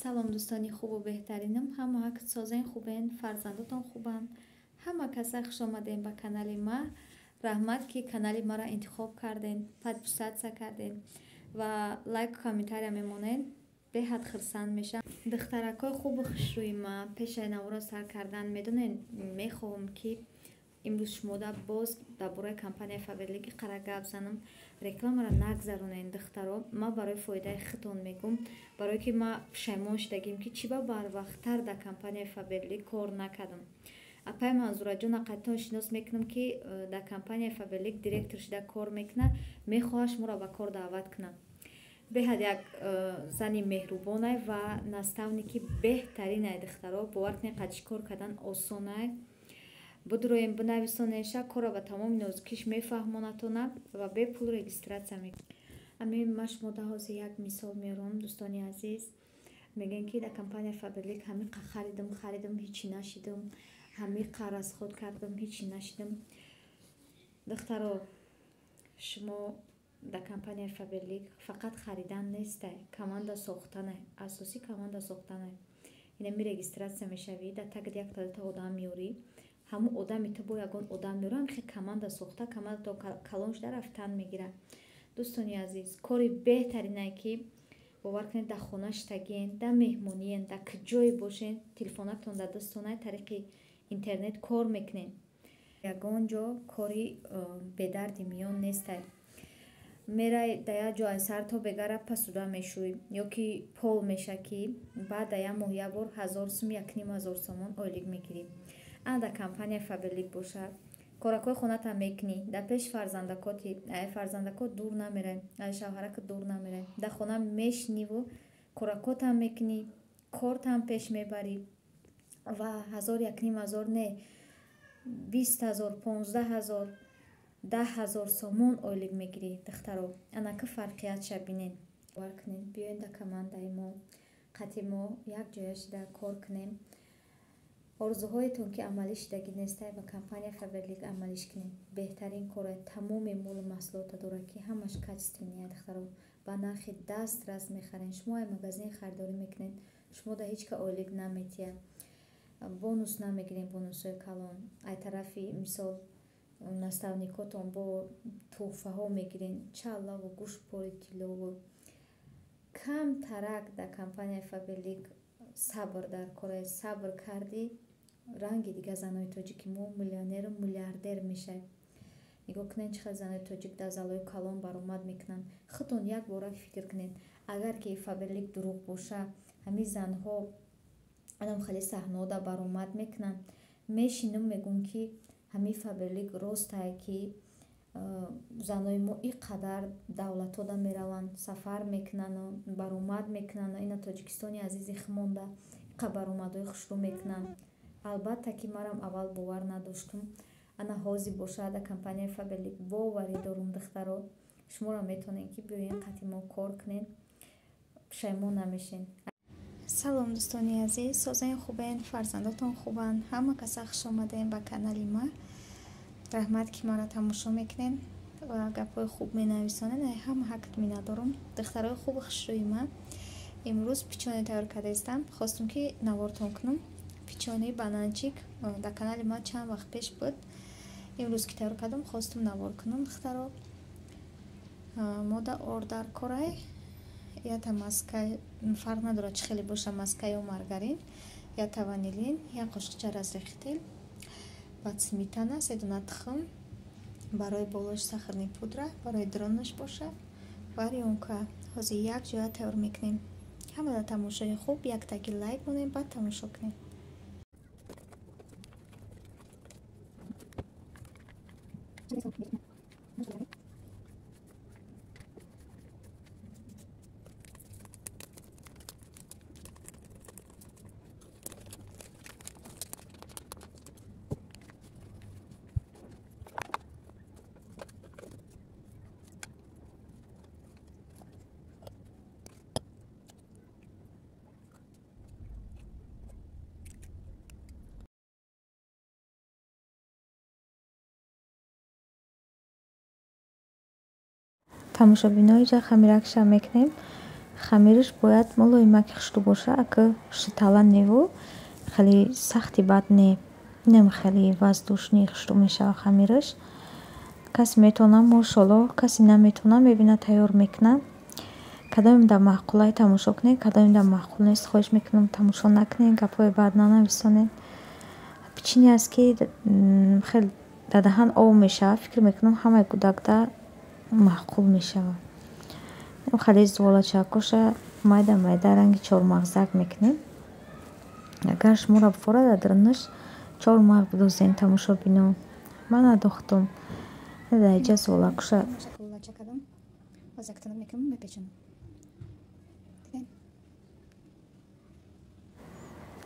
Салом, дӯстони хубу беҳтаринам, ҳама созен, хубен, фарзандотон хубанд. Ҳама каса хуш омадем ба канали ма. Раҳмат, ки канали маро интихоб карден, подписаться карден ва лайку комментария мемонед. Беҳад хурсанд мешавам. Духтаракҳои хубу хушрӯи ма, пешаи наворо сар кардан, медонед, мехоҳам, ки имрӯз шумода боз дар бораи компанияи Фаберлик қара гап занам. Рекламаро нагзаронед, духтаро. Ман барои фоидаи худтон мегӯм, барое ки ма пушаймон шудагим, ки чӣ ба барвақттар дар компанияи Фаберлик кор накардам. Апай Манзураҷон ақадтон шинос мекунам, ки дар компанияи Фаберлик директор шуда кор мекунад, мехоҳад шуморо ба кор даъват кунад. Беҳад як зани меҳрубонай ва наставники беҳтаринай. Духтаро, бовар кунед, қадиш кор кардан осонай. Бидуроем, бинависонеша, корро ба тамоми нозукиш мефаҳмонатона ва бепул регистрация мекунад. Ами ма шумода ҳозир як мисол меорам, дӯстони азиз. Мегӯем, ки дар компанияи Фаберлик ҳамиқа харидам, харидам, ҳичи нашидам, ҳамиқа расход кардам, ҳичи нашидам. Духтаро, шумо дар компанияи Фаберлик фақат харидан нестай, команда сохтанай, асосӣ команда сохтанай. Инами регистрация мешавӣ, дар тагит якта дута одам меорӣ, ҳамун одами ту бо ягон одам меорӣ, ҳамихе команда сохта, командато калон шуда рафтан мегирад. Дӯстони азиз, кори беҳтаринае, ки бовар кунед, дар хона шитагиен, дар меҳмониен, дар куҷое бошен, телефонатон дар дастонай, тариқи интернет кор мекунед. Ягон ҷо кори бедарди миён нестай. Мерай дар як ҷо, ай сар то бегара пасуда мешӯй ё ки пол меша, ки баъд дар як моҳ як бор 1000 сум, 1500 сомон ойлик мегирӣ. Ана дар компанияи Фаберлик бошад, коракҳои хонатам мекунӣ, дар пеши фарзандакоти, ай фарзандакот дур намерай, ай шавҳаракат дур намерай, дар хона мешиниву коракотам мекунӣ, кортам пеш мебарӣ ва ҳазор, 1500 не, 20 000, 15 000, 10 000 сомон ойлик мегирӣ. Духтаро, анака фарқиятша бинед. Бовар кунед, биёед дар командаи мо, қати мо якҷоя шида кор кунем. Орзуҳоятон, ки амалӣ шудагӣ нестай, ба компания Фаберлик амалиш кунед. Беҳтарин коре, тамоми молу маҳсулота дорад, ки ҳамаш качественный. Духтаро, ба нархи дастрас мехарен. Шумо ай магазин харидорӣ мекунед, шумо да ҳеҷ ка ойлик наметиҳад, бонус намегирем, бонусҳои калон ай тарафи, мисол, наставникотон бо тӯҳфаҳо мегирен, чаллаву гӯшпори тиллову. Камтарак дар компанияи Фаберлик сабр дар кора. Сабр кардӣ, ранги дига занои тоҷики мо миллионеру миллиардер мешавад. Нигоҳ кунед, чӣ хел занои тоҷик дар залҳои калон баромад мекунанд. Худтон як бора фикр кунед, агар ки Фаберлик дурӯғ боша, ҳамин занҳо анам хеле саҳнаода баромад мекунанд. Мешинам, мегӯм, ки ҳамин Фаберлик ростае, ки занои мо ин қадар давлатҳода мераванд, сафар мекунану баромад мекунану ина Тоҷикистони азизи химонда иқа баромадҳои хушрӯ мекунанд. Албатта, ки марам аввал бовар надоштум, ана ҳозир бошад, дар компанияи Фаберлик боварӣ дорум. Духтаро, шуморо метавонед, ки биёед, қати мо кор кунед, пушаймон намешед. Салом, дӯстони азиз, созен, хубен, фарзандотон хубанд. Ҳама каса хуш омадем ба канали ма. Раҳмат, ки маро тамошо мекунед ва гапҳои хуб менависонед. Ай ҳама ҳақт миннатдорум. Духтарои хубу хушрӯи ма, имрӯз печенье тайёр кардаистам, хостум, ки навортон кунам. Печеньеи бананчик дар канали ма чанд вақт пеш буд, имрӯз ки тайёр кардам, хостум навор кунам. Духтаро, мода орд дар корай, ята маска, фарқ надорад чӣ хеле боша, маска ё маргарин, ята ванилин, як қошиқча разрыхлитель, баъд сметана, се дона тухм, барои болош сахарный пудра, барои дронаш боша варёнка. Ҳозир як ҷоя тайёр мекунем. Ҳамада тамошои хуб, яктаги лайк монем, баъд тамошо кунем. Тамошобинои ҷа хамиракша мекунем. Хамираш бояд мулоимаки хушрӯ боша, ака шитала неву хеле сахти бад не. Инам хеле воздушный хушрӯ мешавад хамираш. Касе метавона, мошоллоҳ, касе наметавона, мебина, тайёр мекунад. Кадомем дар маъқулай, тамошо кунед, кадомем дар маъқул нест, хоҳиш мекунам, тамошо накунед, гапҳои бад нанависонед. Печенье аст, ки хеле дар даҳан об мешавад, фикр мекунам, ҳамаи кӯдакда маъқул мешавад. Хеле зуволачакоша майда майда ранги чормағзак мекунем. Агар шуморо бифорад, дар дарунаш чормағз бидозен, тамошобинон. Ман надохтум. Дар инҷа зуволакоша Лача кардам. Боз як тунук мекунам, мепечонам. Дидем?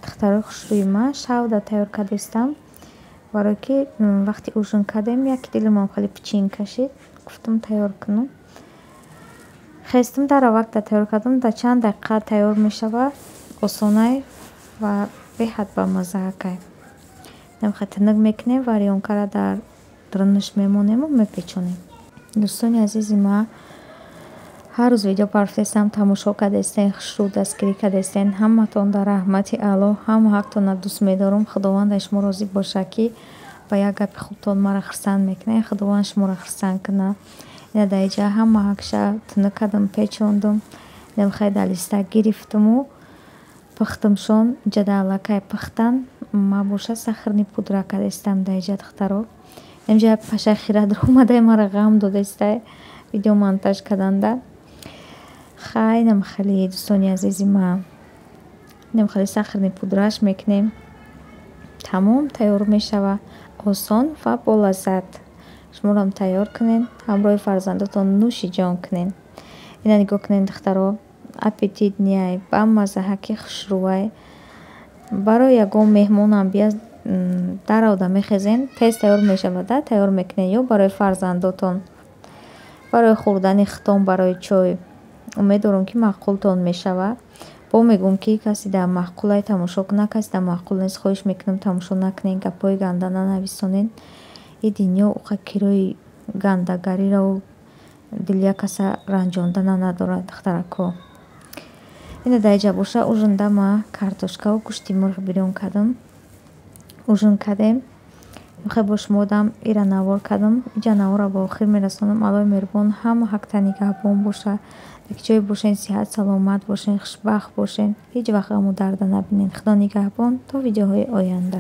Духтарои хушрӯи ман, шавда тайёр кардистам, барое ки вақти ужин кардем, яке дилимам хеле печенье кашид, гуфтам, тайёр кунам. Хестам, дар авакта тайёр кардам, дар чанд дақиқа тайёр мешавад, осонай ва беҳад бамаззаакай. Намхел тунук мекунем, варёнкара дар дарунаш мемонему мепечонем. Дӯстони азизи ман, ҳар рӯз видео партофтестам, тамошо кардестен, хушрӯ дастгирӣ кардестен. Ҳаматон дар раҳмати Аллоҳ, ҳама ҳақтонро дӯст медорам. Худованд аз шумо розӣ бошад, ки ба як гапи хубтон маро хурсанд мекунед. Худованд шуморо хурсанд кунад. Ина дар инҷа ҳама ҳакша тунук кардам, печондум. Намхел дар листа гирифтуму пухтумшон. Инҷа аллакай пухтан. Ма боша сахарный пудра кардестам дар инҷа, духтаро. Инҷа пашаи хира даромадай, маро ғам додестай видео монтаж карданда. Хай, инам хеле, дӯстони азизи ман, инам хеле сахарный пудраш мекунем, тамом, тайёр мешавад, осон ва болаззат. Шуморам тайёр кунед, ҳамроҳи фарзандотон нӯши ҷон кунед. Ина нигоҳ кунед, духтаро, аппетитный, бамаззаҳаки хушрӯвай. Барои ягон меҳмонам бияд, даравда мехезен, тез тайёр мешавад, тайёр мекунед ё барои фарзандотон, барои хӯрдани хитон, барои чой. Умед дорам, ки маъқултон мешавад. Бо мегӯм, ки касе дар маъқулай, тамошо кунад, касе дар маъқул нест, хоҳиш мекунам, тамошо накунед, гапҳои ганда нанависонед. И дунё уқа кирои гандагариро, дили як каса ранҷондана надорад, духтаракҳо. Ина дар инҷа боша, ужинда ма картошкаву гӯшти мурғ бирён кардам, ужин кардем. Хеле бо шумо дам ира навор кардам. Инҷа наворро ба охир мерасонам. Аллоҳи меҳрубон ҳама ҳақта нигаҳбон боша. Дар ки ҷое бошен, сиҳат саломат бошен, хушбахт бошен, ҳеҷ вақт ғаму дарда набинен. Худо нигаҳбон, то видеоҳои оянда.